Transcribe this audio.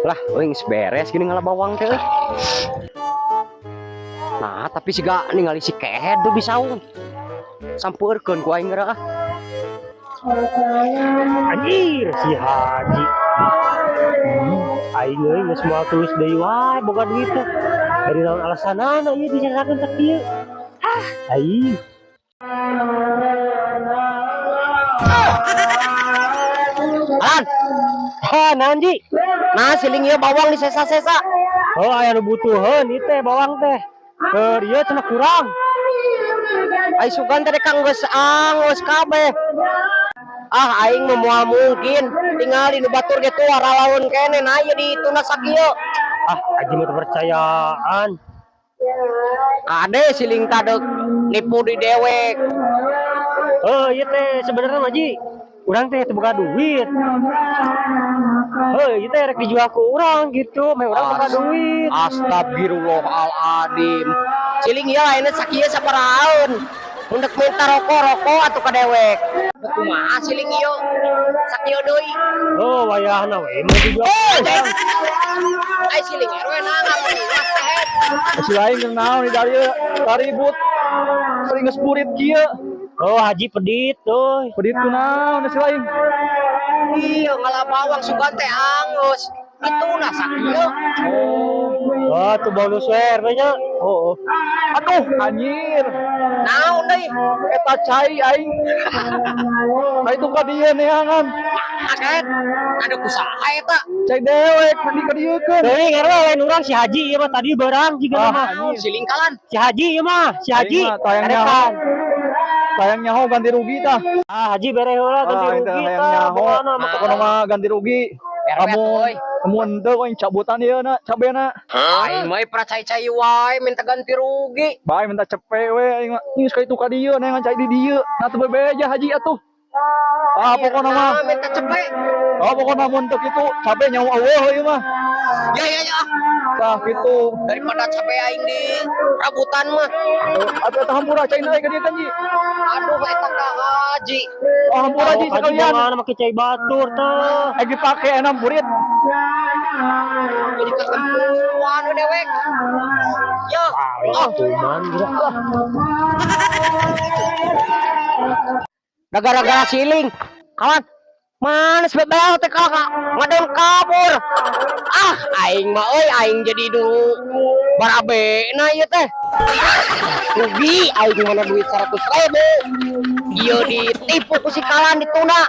Lah, euy, geus beres gini ngala bawang teh euy. Nah, tapi siga ningali si Kehed tuh di saung. Sampeurkeun ku aing geura ah. Anjir, si Haji. Aing euy geus moal tulus deui wae boga duit teh. Dari naon alasanana ieu disesakeun sakieu? Ah, aing. Alan, Ha, naon, Ji? Nah, siling ieu bawang disesa-sesa. Oh, aya nu butuheun ieu teh bawang teh. Keur ieu cenah kurang. Ai sugan teh kang geus angus kabeh. Ah, aing mah moal mungkin tinggal di nu batur ge tuh aralaun keneh, nah ieu ditunda sakieu. Ah, Haji mah teu percayaan. Kade siling tadek nipu di dewek. Oh, ieu teh sebenarnya mah, Ji, urang teh teu boga duit. Heuh, ieu teh rek dijual ku urang gitu, meh urang boga duit. Astagfirullahaladzim. Siling ieu lainnya sakieu sabarahaeun. Mun dek minta rokok rokok atuh ka dewek. Kumaha siling ieu? Sakieu deui. Oh, wayahna we mah dijual. Ai siling RW na ngaruas teh. Si lain jeung naon di dieu taribut. Sering geus burit kieu. Oh, Haji pedit euy. Pedit ku naon si lain? Iya, ngala bawang sugan teh angus. Dituna sakieu. Oh, tuh bonus we RW nya. Oh, oh. Aduh, anjir. Naon deui? Eta cai aing. Nah itu ka dieu neangan. Kaget. Ada kusaha eta? Cai dewek di ka dieu keun. Teuing RW lain urang, si Haji ieu mah tadi beurang jiga Ah, mah. Naon siling kalan? Si Haji ieu mah, si Haji. Aing mah tayang nyaho. Erekan. Tayang nyaho ganti rugi tah. Ah, Haji bere heula ganti Ah, rugi hayang tah. nyaho. Pokona mah. Pokona mah ganti rugi. RW Kamu atuh euy. Mun teu aing cabutan ieu na cabena. Aing mah percaya-cai wae minta ganti rugi. Bae minta cepe we aing mah. Geus ka itu ka dieu neangan cai di dieu. Nah teu bebeja Haji atuh. Ah, pokona mah. Nah, minta cepe. Oh, pokona mun teu kitu cabe nyawa eueuh ieu mah. Ya ya ya. Tah kitu. Daripada cabe aing di rabutan mah. Atuh eta hampura caina ka dieu kan, Ji. Aduh, eta ka Haji. Oh, hampura Ji Haji sekalian. jangan make cai batur tah. Eh dipake enam burit. Jadi ketempuan we dewek. Ya. Oh, Cuman geura. Da gara-gara siling. Kawan, mana si bebel teh kalah ngadon kabur. Ah, aing mah euy, aing jadi dulu barabe na ieu teh. Rugi aing mana duit 100 ribu. Ieu ditipu ku si kalan ditunda.